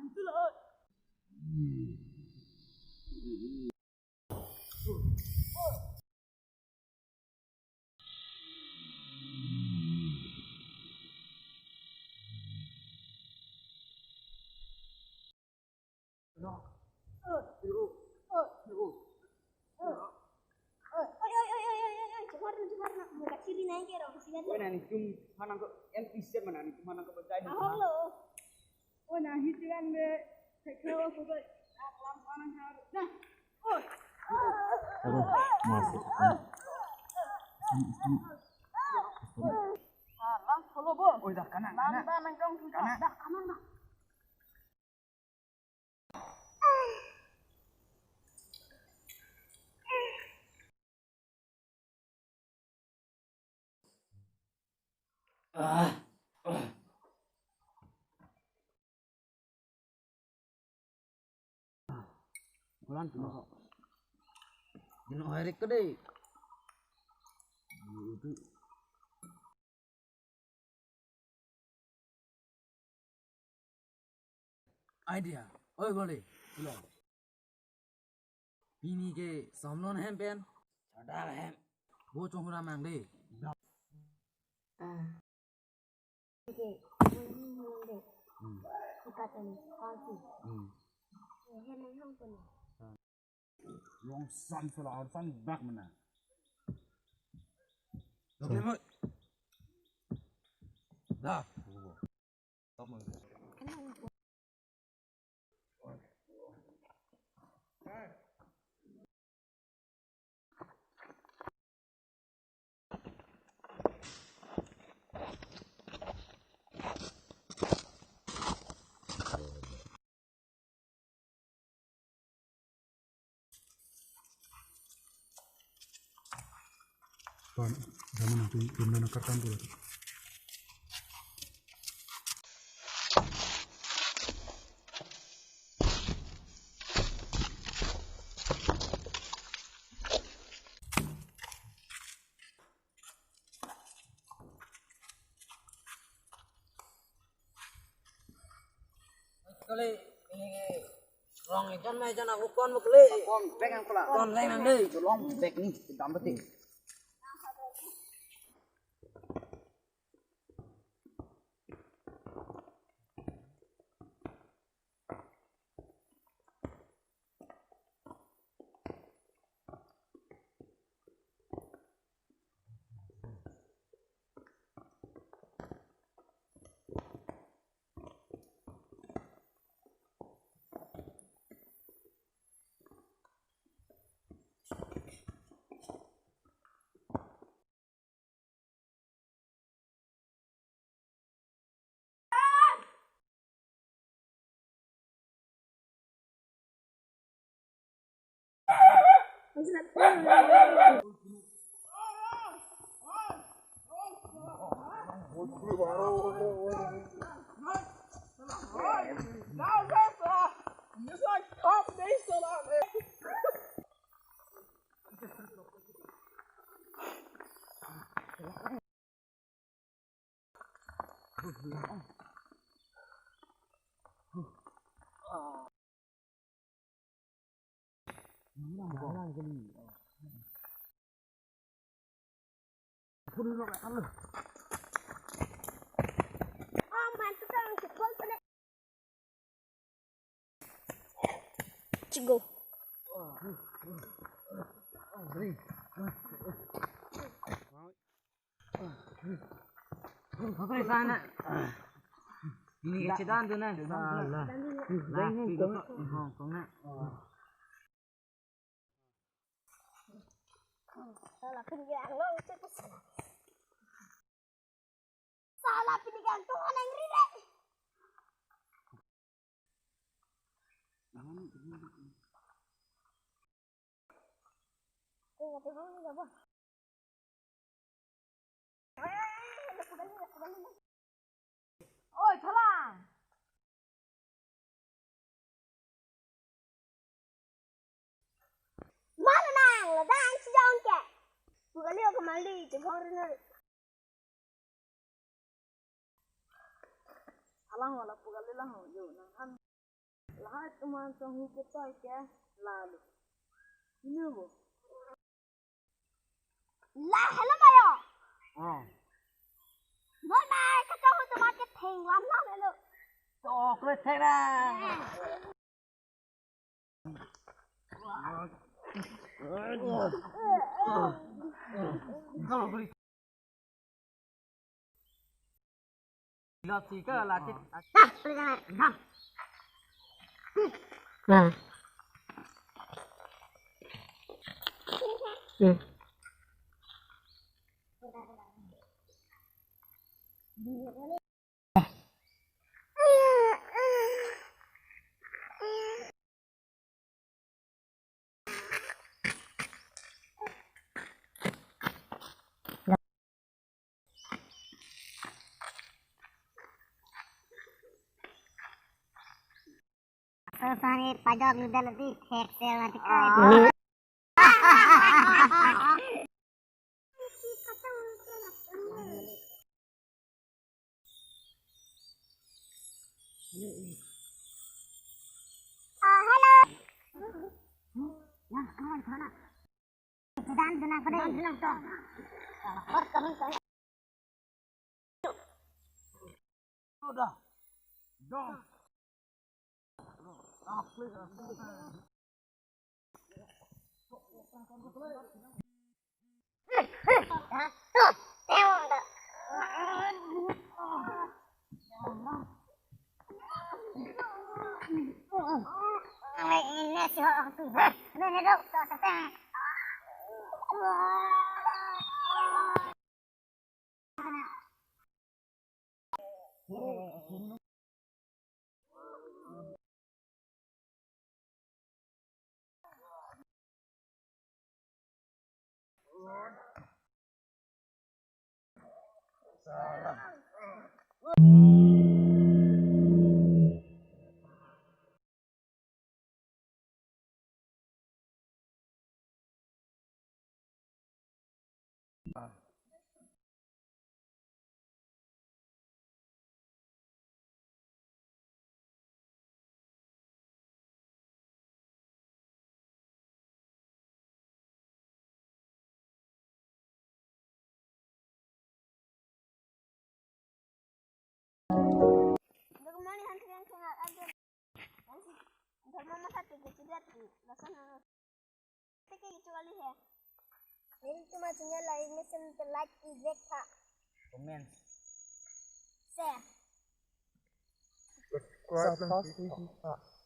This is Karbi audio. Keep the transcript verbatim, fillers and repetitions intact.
Oi, oi, oi, oi, oi, oi, oi, jemar na, jemar na. Muka ciri naik ya, orang kesian. Oi, nangtum hanang ke N P C mana nangtum hanang ke bajai. Ahok lo. Oh, nah, hit jalan be. Cek lo, aku tuh. Nah, kelam sana harus. Nah. Oh. Aduh, masuk. Sini, sini. Alang, kalau bo. Oh, dah kanan, kanan. Nang, nang, nang, nang, kanan. Dah kanan, dah. Ah. Bulan tuh. Ini oirik ke deh. Idea. Oi, gole. Pini ke samlon hem pen. Sadar hem. Bo chonghura mang de. Ah. Oke. Hmm. Ikat ini. Palsu. Hmm. Hem yang hang pun. Long sam sala arsan bak mana. Oke, Mut. Dah. Pan, zaman nanti pindah nak rekam dulu. Kali ini rong ikan mai jana ukon bukli. Kon bek ang pula. Kon bek ang deh. Long bek nih, kedam betik. Let's go. Apa sana? Ini kecil dan tu na. Salah. Lah, ini kok. Oh, kok na. Salah pinigang lo, ucap. Salah pinigang tuh orang ri deh. Tuh, tuh, tuh, tuh. Oi, thalang. Mana nang, ladak si jaun ke. Bukan dia kemali, jebong renal. Alang wala pu kali lang ho, yo, nang han. Lahai atum an song hu ketoi ke lalo. Ini bo. La, hello, Mayo. Oh. Bol mai, kacau hu atum an ke thenglam lam, hello. Tok le theng na. Lo si ke laki. Nah. Hmm. Sosani pajok luda lati thek sel mati kai. Ah, hello. Good morning, Hantrian Channel again. Dharma Mahati ke sudah tu, lasan ano. Teke itu kali hai. Neli cuma channel like, nesen ke like, i like tha. Comment. Share. Subscribe.